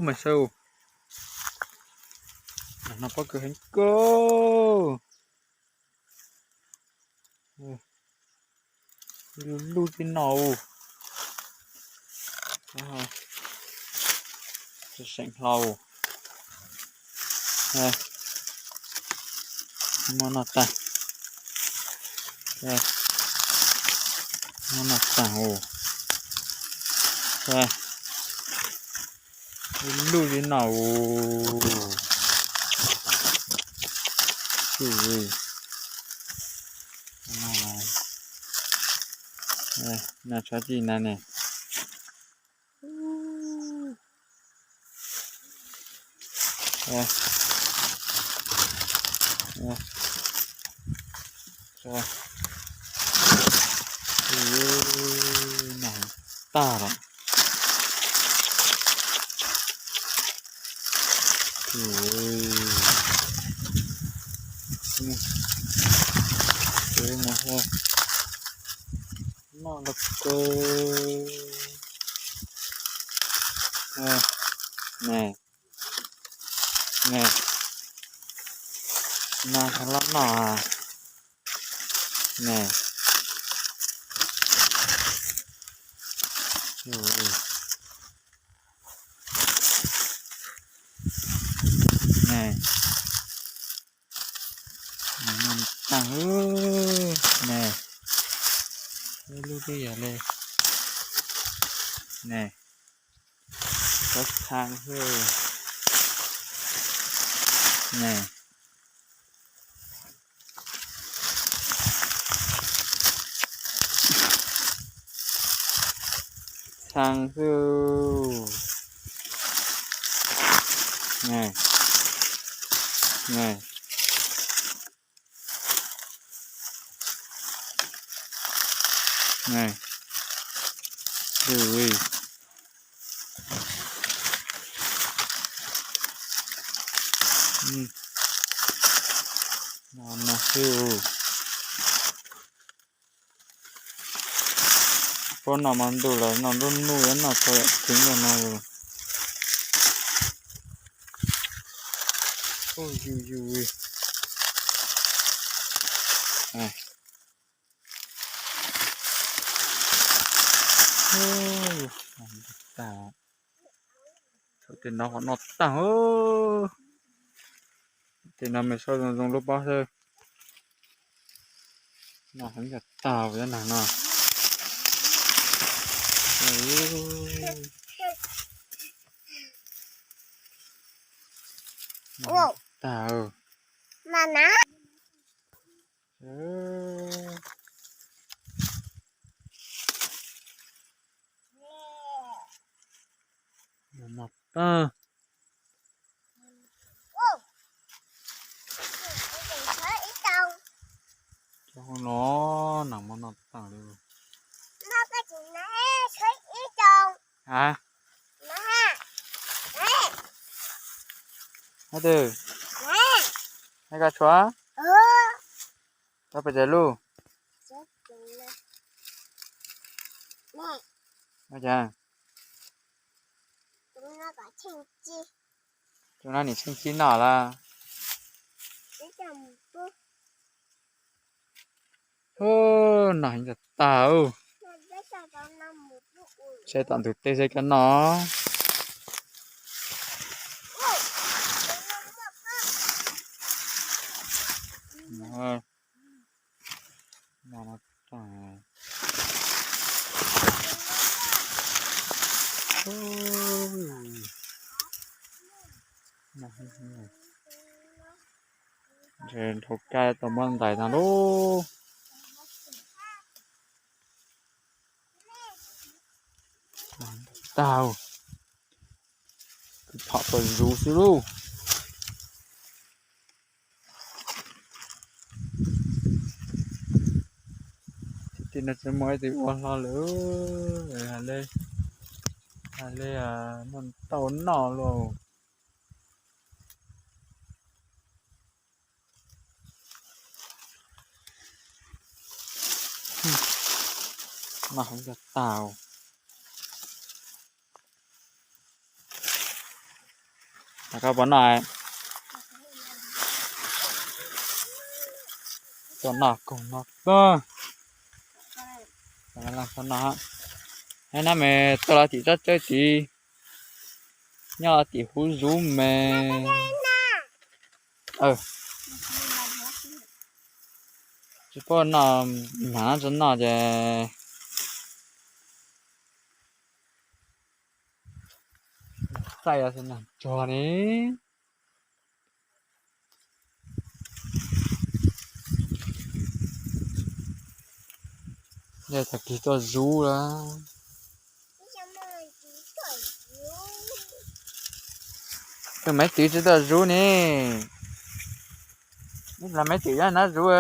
Mas saib, no pob kws heev kawg. Luj luj tib no. Seem hlau. Muab noj tag. Muab noj tag os. Luj li no. No tshav tij na ne. Tag lawm. Noj los kawg. Ne, ne, no xav loj noj ne. Ne, tag ne, lub twb yog li ne, txhob txhab xwb ne. Txhab xwb ne, ne. No xwb. Pob no mas ntuj lawm no, nruj nuj yuav noj tau yam ceev li no. Yus yus. Tag, tej no qhov no tag. Tej no mas saib zoo zoo lub pob xwb. No heev tag, tag nag no. Tag. No tag. Cov no nag hmo no tag li. A, hais twg? Hais koj tshuav? Koj pes tsawg lub? Ua cas? Tus no nim tsheej tib noj lawm. Nag heev tag tag. Saib tom ntug teb saib koj noj. Ntshe dhau kab tau muab ntais no lauj. Tag, kwv phom tau zuv xwb lauj. Tim no tsis muaj ib tug ua hlo lawm, hais li, hais li muaj tau noj lauj. Noj heev tag. Koj puas noj? Tuaj noj koog no koj. Noj, nab me tuaj los tim tsob tsawb tid, nyob los tim huv zuv me. Tsis paub noj, nag tsis noj ces txaij tsuag ne. Yog tag kis tuaj zuv lawm. Tus maiv twv tsis tuaj zuv ne. Ib plag maiv twm nyob nab zuv.